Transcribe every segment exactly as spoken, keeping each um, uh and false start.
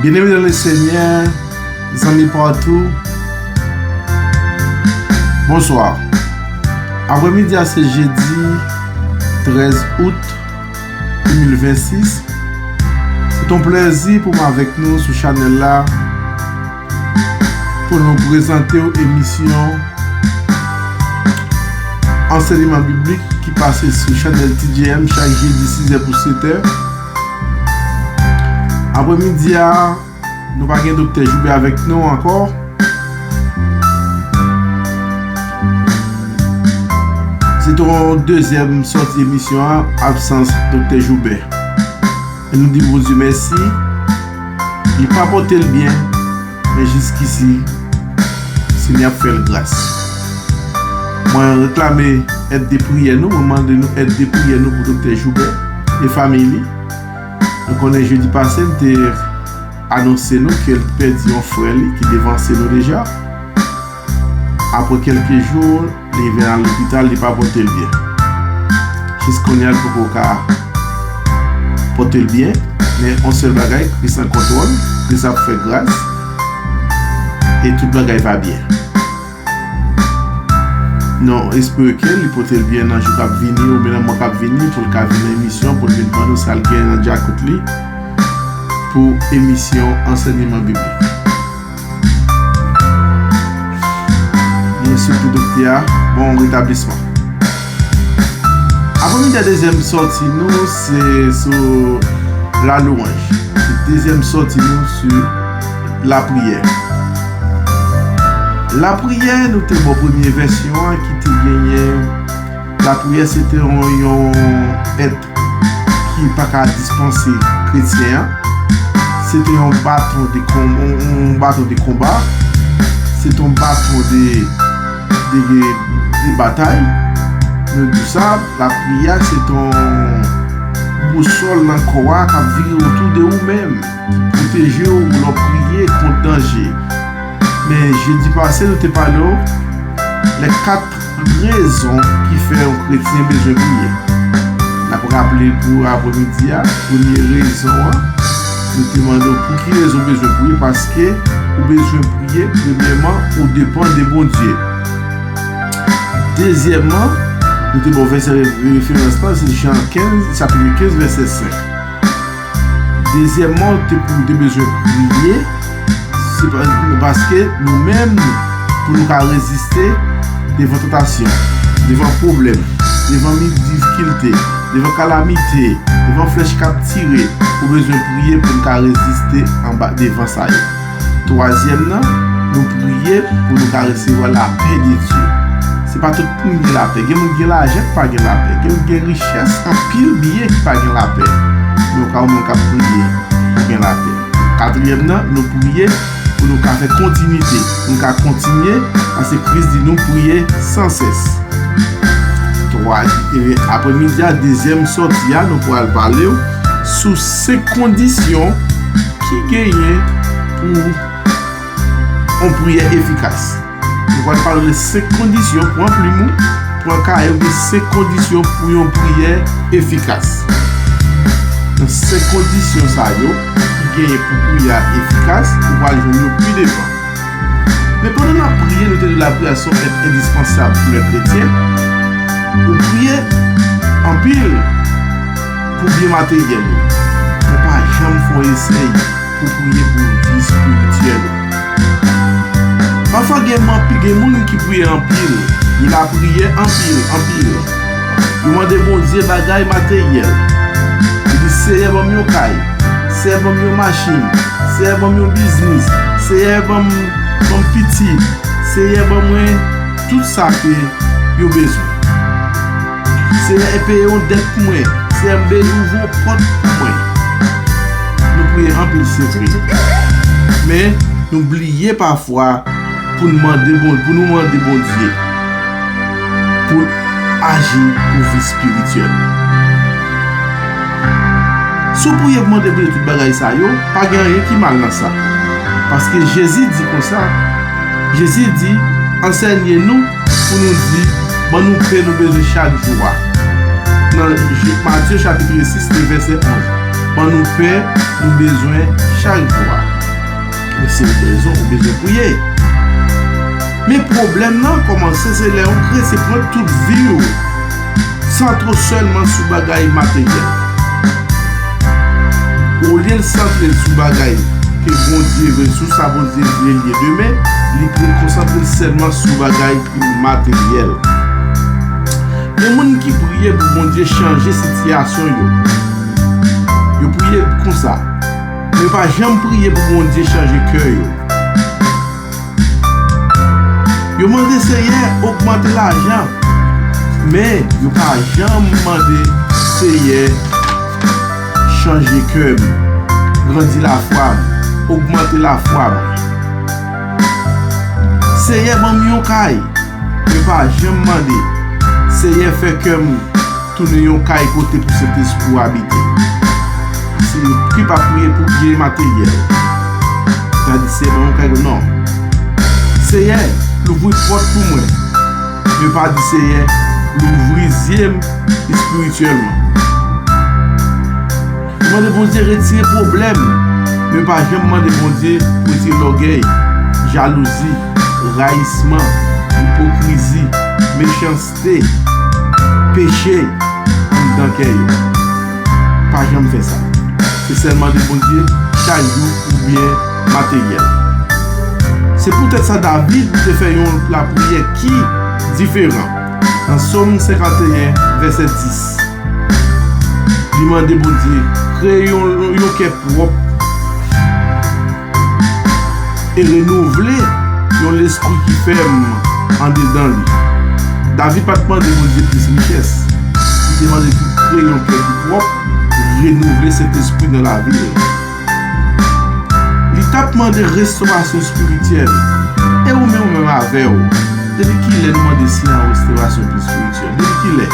Bien-aimés dans le Seigneur, zanmi patou, bonswa. Aprèmidi a se jedi trèz out de mil vennsis. Se yon plèzi pou m avèk nou sou chanèl la pou nou prezante w emisyon ansèyman biblik ki pase sou chanèl T J M chak jedi sizè pou setè. Aprèmidi a, nou pa gen Doktè Joubert avèk nou ankò. Se te yon dezyèm sòti emisyon an, absans Doktè Joubert. E nou di Bondye mèsi. Li pa pote l byen, men jiskisi, Senyè ap fè l gras. Mwen reklame èd de priyè nou, mwen mande nou èd de priyè nou pou Doktè Joubert e fanmi li. Nou konnen jedi pase, m te anonse nou ke l pèdi yon frè li ki devanse nou deja. Apre kèlke jou, li vin al lopital, li pa pote l byen. Jis kounye a, l poko ka pote l byen, men yon sèl bagay, Kris an kontwòl, Kris ap fè gras, e tout bagay va byen. Nou espere ke li pote l byen nan jou k ap vini, oubyen nan mwa k ap vini, pou l ka vin nan emisyon, pou l vin ban nou sa l gen nan djakout li, pou emisyon ansèyman biblik. Mwen swete doktè a bon retablisman. Aprèmidi a, dezyèm sòti nou se sou la louanj. Se dezyèm sòti nou sou lapriyè. Lapriyè, nou te bò premye vèsyon an ki te genyen. Lapriyè se te yon, yon èd ki pa ka dispanse kretyen an. Se te yon baton de kon-, yon, yon baton de konba. Se te yon baton de, de, de batay. Nou di sa, lapriyè se te yon bousòl nan kò a k ap vire otou de ou menm, ki pwoteje w lè w priye kont danje. Men jedi pase, nou te pale w lè kat rezon ki fè yon kretyen bezwen priye. N ap raple pou aprèmidi a, premye rezon an, nou te mande w pou ki rezon w bezwen priye, paske ou bezwen priye, premyèman, ou depann de Bondye. Dezyèmman, nou te ba w vèsè re-, referans lan, se Jan kenz, chapit kenz, vèsè senk. Dezyèmman, te pou nou te bezwen priye, se pa, paske nou menm, pou nou ka reziste devan tantasyon, devan pwoblèm, devan mi-, difikilte, devan kalamite, devan flèch k ap tire, ou bezwen priye pou nou ka reziste anba, devan sa yo. Twazyèm nan, nou priye pou nou ka resevwa lapè de Dye. Se pa tout moun ki gen lapè. Gen moun ki gen lajan ki pa gen lapè. Gen moun ki gen richès, anpil byen ki pa gen lapè. Men ou ka wè moun k ap priye pou gen lapè. Katriyèm nan, nou priye pou nou ka fè kontinite. Pou nou ka kontinye, paske Kris di nou priye sansès. Twa, e, aprèmidi a, dezyèm sòti a, nou pral pale w sou senk kondisyon ki genyen pou yon priyè efikas. Nou pral pale de senk kondisyon, pran plim ou, pran kaye w, gen senk kondisyon pou yon priyè efikas. Nan senk kondisyon sa yo ki genyen pou priyè a efikas, ou pral jwenn yo pi devan. Men pandan n ap priye, nou te di lapriyè se yon èt endispansab pou lè kretyen. Ou priye anpil pou byen materyèl ou. Men pa janm fè yon esèy pou priye pou vi espirityèl ou. Pafwa gen anpi-, gen moun ki priye anpil, yo lapriyè anpil, anpil. Yo mande Bondye bagay materyèl. Yo di, "Seyè, ban m yon kay. Seyè, ban m yon machin. Seyè, ban m yon biznis. Seyè, ban m, ban m pitit. Seyè, ban mwen tout sa ke yo bezwen. Seyè, peye yon dèt pou mwen. Seyè, m be-, ouvri yon pòt pou mwen." Nou priye anpil, se vre. Men, nou bliye pafwa pou n mande Bon-, pou nou mande Bondye pou l aji pou vi espirityèl. Si w priye pou mande Bondye tout bagay sa yo, pa gen anyen ki mal nan sa. Paske Jezi di konsa, Jezi di, "Ansèye nou pou nou di, ban nou pen nou bezwen chak jou a." Nan J-, Matye chapit sis, vèsè onz. "Ban nou pen nou bezwen chak jou a." Men se yon rezon ou bezwen priye. Men pwoblèm nan kòmanse se lè yon kretyen pran tout vi w santre w sèlman sou bagay materyèl. Olye l santre l sou bagay ke Bondye vle, sou sa Bondye vle l ye demen, li konsantre l sèlman sou bagay ki materyèl. Gen moun ki priye pou Bondye chanje sitiyasyon yo. Yo priye konsa. Men yo pa janm priye pou Bondye chanje kè yo. Yo mande Seyè ogmante lajan, men yo pa janm mande Seyè chanje kè m, grandi lafwa m, ogmante lafwa m. Seyè ban m yon kay, men yo pa janm mande Seyè fè kè m tounen yon kay kote pou Sentespri w abite. Se yo ki pa priye pou byen materyèl. Yo di Seyè ban yon kay, non. Seyè, louvri pòt pou mwen. Men pa di Seyè, louvri zye m espirityèlman. Yo mande Bondye retire pwoblèm, men pa janm mande Bondye pou retire lògèy, jalouzi, rayisman, ipokrizi, mechanste, peche anndan kè yo. Pa janm fè sa. Se sèl mande Bondye chak jou pou byen materyèl. Se poutèt sa David te fè yon lapriyè ki diferan. Nan Sòm senkanteyen, vèsè dis, li mande Bondye, kreye yon, yon kè pwòp e renouvle yon lespri ki fèm andedan li. David pa t mande Bondye plis richès. Li te mande pou kreye yon kè ki pwòp, renouvle Sentespri nan lavi l. Li t ap mande restorasyon espirityèl. E ou menm, ou menm avè w, depi kilè nou mande Seyè a restorasyon espirityèl? Depi kilè?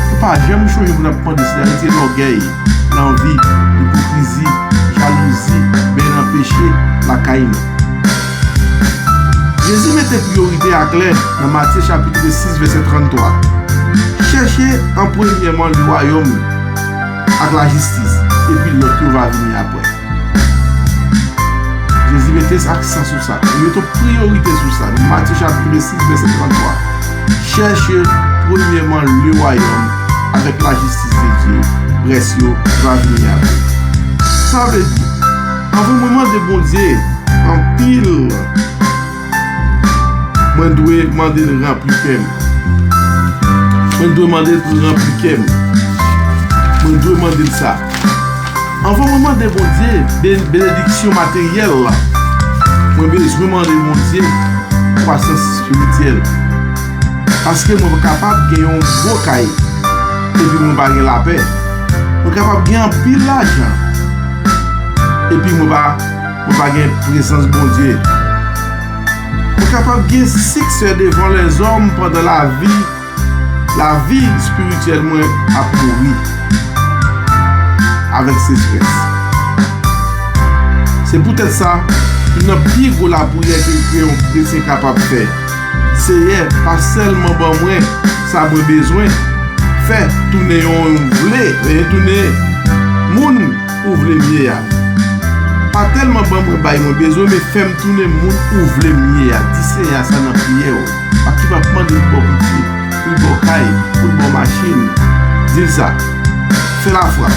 Nou pa janm chonje pou n ap mande Seyè a retire lògèy, lanvi, ipokrizi, jalouzi, bèl nan peche lakay nou. Jezi mete priyorite a klè nan Matye chapit sis, vèsè tranntwa. Chèche an premyèman le wayòm ak lajistis, epi lòt yo va vini apre. Jezi mete aksan sou sa. Li mete yon priyorite sou sa. Nan Matye chapit sis, vèsè tranntwa. Chèche premyèman le wayòm avèk lajistis de Dye, rès yo va vini apre. Sa vle di, anvan mwen mande Bondye anpil, mwen dwe mande l ranpli kè m. Mwen dwe mande l pou l ranpli kè m. Mwen dwe mande l sa. Anvan mwen mande Bondye ben-, benediksyon materyèl la, mwen bezwen mande Bondye kwasans espirityèl. Paske mwen kapab gen yon gwo kay, epi mwen pa gen lapè. Mwen kapab gen anpil lajan, epi mwen pa, mwen pa gen prezans Bondye. Mwen kapab gen siksè devan lèzòm pandan lavi, lavi espirityèl mwen ap mouri avèk secherès. Se poutèt sa, youn nan pi gwo lapriyè ke, ke yon kretyen kapab fè, Seyè, pa sèlman ban mwen sa mwen bezwen, fè tounen yon vle, tounen moun ou vle m ye a. Pa tèlman ban mwen bay mwen bezwen, men fè m tounen moun ou vle m ye a. Di Seyè a sa nan priyè w. Pa ki pa mande l ba w pitit, pou l ba w kay, pou l ba w machin. Di l sa. Fè lafwa.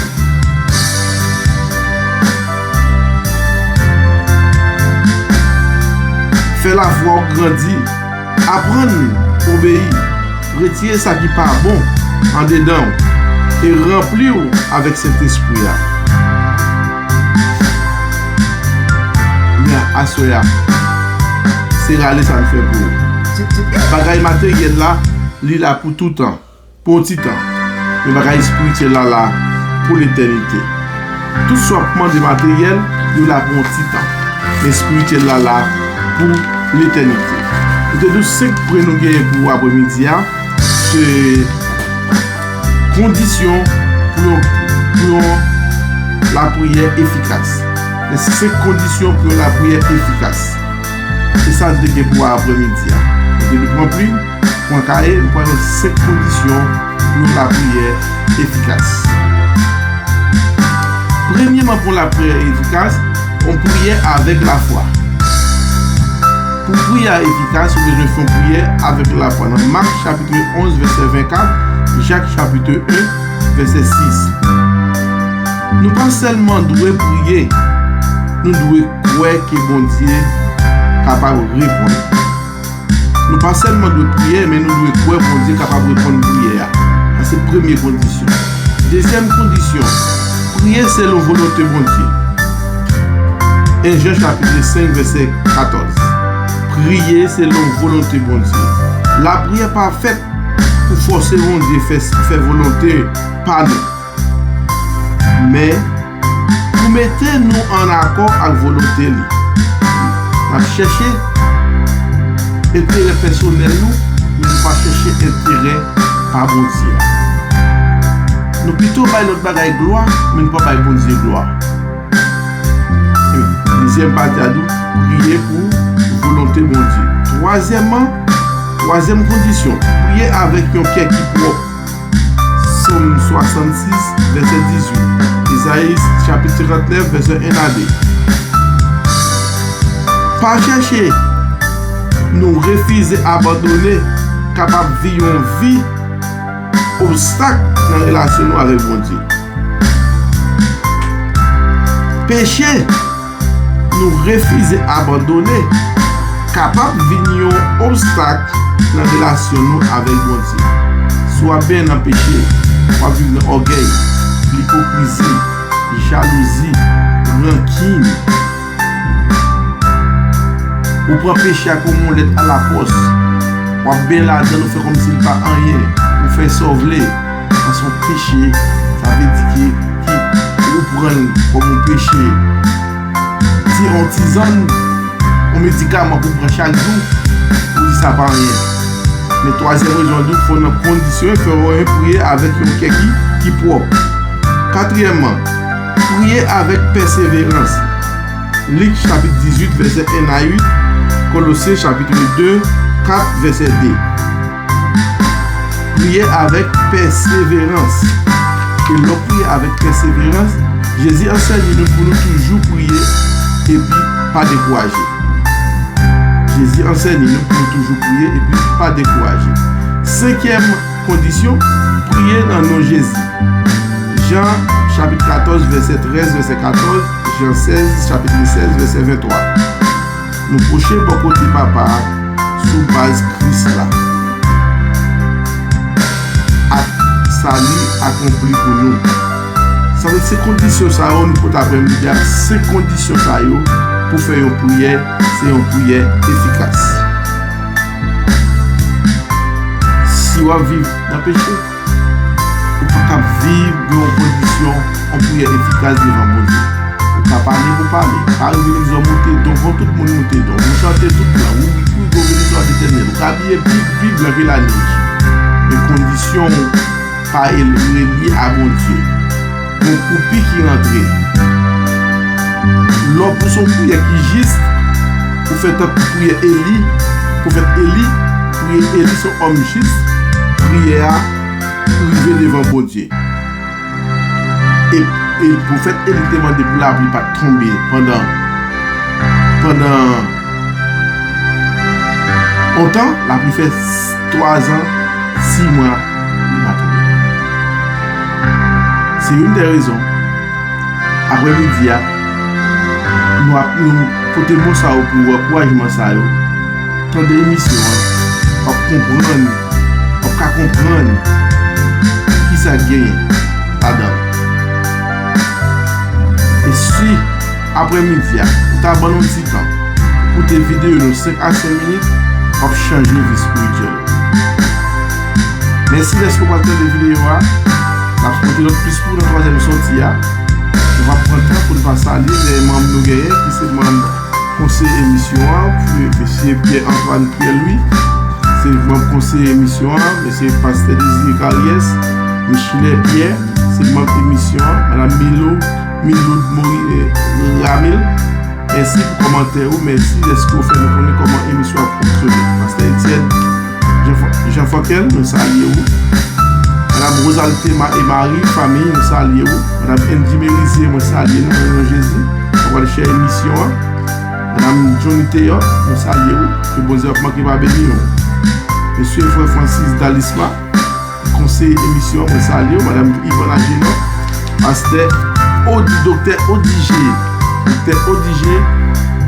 Fè lafwa w grandi. Aprann obeyi. Retire sa ki pa bon andedan w e ranpli w avèk Sentespri a. Men aswè a, se rale sa n fè pou ou. Bagay materyèl la, li la pou toutan, pou yon ti tan. Men bagay espirityèl la la pou letènite. Tout sa w ap mande materyèl, yo la pou yon ti tan. Men espirityèl la la pou letènite. Nou te di w senk pwen nou genyen pou apremidi a. Se kondisyon pou yon, pou yon lapriyè efikas. Men senk kondisyon pou yon lapriyè efikas. Se sa nou te gen pou apremidi a. Nou te pran plim, pran kaye, nou pran senk kondisyon pou yon lapriyè efikas. Premyèman, pou yon lapriyè efikas, yon priyè avèk lafwa. Pou priyè a efikas, ou bezwen fè yon priyè avèk lafwa. Nan Mak chapit onz, vèsè vennkat, Jak chapit en, vèsè sis. Nou pa sèlman dwe priye, nou dwe kwè ke Bondye kapab reponn. Nou pa sèlman dwe priye, men nou dwe kwè Bondye kapab reponn priyè a. Sa se premye kondisyon. Dezyèm kondisyon, priye selon volonte Bondye. En Jan chapit senk, vèsè katòz. Priye selon volonte Bondye. Lapriyè pa fèt pou fòse Bondye fè, fè volonte pa nou. Men, pou mete nou ann akò ak volonte li. N ap chèche enterè pèsonèl nou, men nou pa chèche enterè pa Bondye a. Nou pito bay lòt bagay glwa, men nou pa bay Bondye glwa. Dezyèm pati a di w, priye pou volonte Bondye. Twazyèmman, twazyèm kondisyon, priye avèk yon kè ki pwòp. Sòm swasannsis, vèsè dizuit. Ezayi chapit senkannnèf, vèsè en a de. Pa chèche nou refize abandone kapab vi yon vi obstak nan relasyon nou avèk Bondye. Peche nou refize abandone kapab vin yon obstak nan relasyon nou avèk Bondye. Si w ap benyen nan peche, w ap viv nan ògèy, ipokrizi, jalouzi, rankin. Ou pran peche a kòm yon lèt alapòs. W ap benyen ladan l, ou fè kòmsi l pa anyen. Ou fè sa w vle. Sa se yon peche. Sa vle di ke, ke ou pran l kòm yon peche. Ti, yon tizann, yon medikaman pou w pran chak jou, ou di sa pa anyen. Men twazyèm rezon an di w fò nan kondisyon, fò w priye avèk yon kè ki, ki pwòp. Katriyèmman, priye avèk pèseverans. Lik chapit dizuit, vèsè en a uit, Kolosyen chapit de, kat, vèsè de. Priye avèk pèseverans. E lè w priye avèk pèseverans, Jezi ansèye nou pou nou toujou priye epi pa dekouraje. Jezi ansèye nou pou nou toujou priye epi pa dekouraje. Senkyèm kondisyon, priye nan non Jezi. Jan chapit katòz, vèsè trèz, vèsè katòz, Jan sèz, chapit sèz, vèsè venntwa. Nou pwoche bò kote Papa a sou baz Kris la. Ak sa li akonpli pou nou. Sa vle di se kondisyon sa yo, nou pote aprè midi a, se kondisyon sa yo pou fè yon priyè, se yon priyè efikas. Si w ap viv nan peche, ou pa kab viv nan yon kondisyon, yon priyè efikas devan Bondye. Ou ka pale pou pale, ka rive legliz ou moute don, fò tout moun moute don. Ou chante tout blan, ou, ou rive legliz ou Letènèl, ou ka abiye pi, pi blan ke lanej. Men kondisyon w pa el-, relye a Bondye. Gon koupi ki rantre. Lè w pouse yon priyè ki jis, ou fè tankou priyè Eli, pwofèt Eli, priyè Eli se yon òm jis, priyè a rive devan Bondye. E, e pwofèt Eli te mande pou lapli pa t tonbe pandan, pandan yon tan, lapli fè s-, twazan, sis mwa, li pa tonbe. Se youn dè rezon, aprè midi a, nou ap, nou pote mo sa yo pou ou, ankourajman sa yo. Tande emisyon an, w ap konprann, w ap ka konprann kisa k genyen ladan l. E si aprè midi a, ou ta ban nou ti tan, koute videyo nou senk a senk minit, w ap chanje vi espirityèl ou. Mèsi dèske w pral tande videyo a. N ap pote lòt plis pou w nan twazyèm sòti a. Nou va pran tan pou n pa salye dèyè manm nou genyen, ki se manm konseye emisyon an, mesye Pierre Antoine Pierre Louis, se manm konseye emisyon an, mesye pastè Désiré Carriès, Michelet Pierre, se manm emisyon an, madam Milo, Miloud Mori-, eh, Ramil. Mèsi pou kòmantè ou, mèsi dèske w fè nou konnen kòman emisyon ap fonksyone. Pastè Etienne Jean Fa-, Jean Fankel, nou salye ou. Madam Rosaltema e Marie, fanmi, nou salye ou. Madam Andy Merizier, mwen salye nou nan non Jezi. Ou pral chè emisyon an. Madam Johnny Théot, nou salye ou. Ke Bondye ap manke pa beni nou. Mesye, frè Francis Dalisma, konseye emisyon an, mwen salye w, madanm Yvonne Agenor, pastè Odi, doktè Odigé. Doktè Odigé,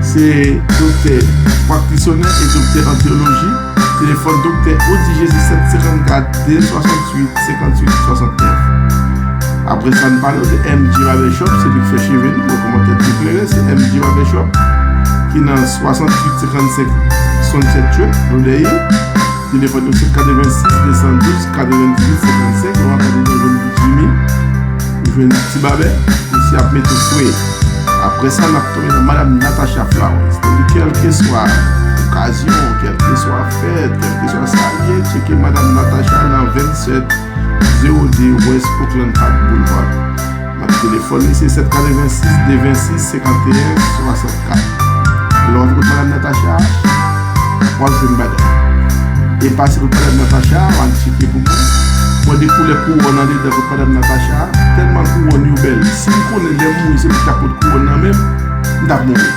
se doktè praktisyonè e doktè an teyoloji. Telefòn doktè Odigé se sèt senkannkat de swasantuit senkantuit swasantnèf. Apre sa, n pale w de M J Barbershop, se li k fè cheve nou, nan kòmantè ki klere, se M J Barbershop ki nan swasanntuit senkannsenk swasannsèt Trip, nou dèyè. Telefòn yo se katrevensis de san douz katrevendizuit senkannsenk, nou ap gade nan jwenn Jimmy, nou jwenn Ti Babè, mesye ap mete fre. Apre sa, n ap tonbe nan Madam Natacha Flowers. Donk, kèlkeswa okazyon, kèlkeswa fèt, kèlkeswa sa l ye, tcheke Madam Natacha nan vennsèt zewo de West Oakland Park Boulevard. Mat telefòn li se sèt katrevensis de vennsis senkanteyen swasannkat. Lè w antre kot Madam Natacha, w ap jwenn bagay. E pase kot Madam Natacha, w al tcheke pou mwen. Mwen de koulè kouwòn andedan kot Madam Natacha, tèlman kouwòn yo bèl. Si m konnen lè m mouri se pou m t ap pot kouwòn nan men m, m t ap mouri.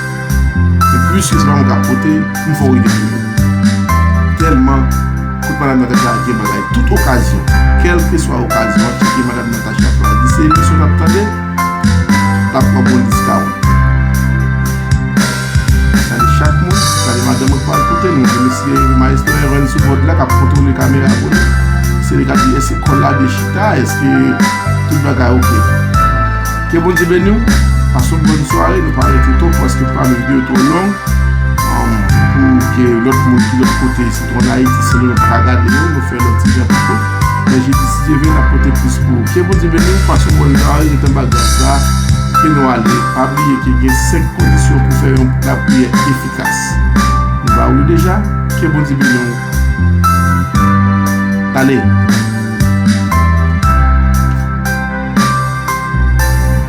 Men piske se pa mwen k ap pote, m fè w rete toujou. Tèlman kot Madam Natacha gen bagay, tout okazyon, kèlkeswa okazyon, w ap tcheke Madam Natacha Flowers. Li se emisyon n ap tande, l ap pran bon diskawon. Salye chak moun, salye madanm mwen k pral koute nou, remèsye Maestro Evans sou bòd la k ap kontwole kamera pou nou. Se li k ap di èske kòl la byen chita, èske tout bagay oke. Ke Bondye beni w, pase yon bòn sware, nou pa rete twòp paske pa vle videyo twò long. Um, pou ke lòt moun ki lòt kote, sitou ann Ayiti, se nou menm pa ka gade yo, nou fè lòt ti jan pito. Men jedi, si Dye vle, n ap pote plis pou ou. Ke Bondye beni w, pase yon bòn sware, ret anba gras la, ke nou ale. Pa bliye ke gen senk kondisyon pou fè yon lapriyè efikas. Nou ba ou li deja, ke Bondye beni w. Tande.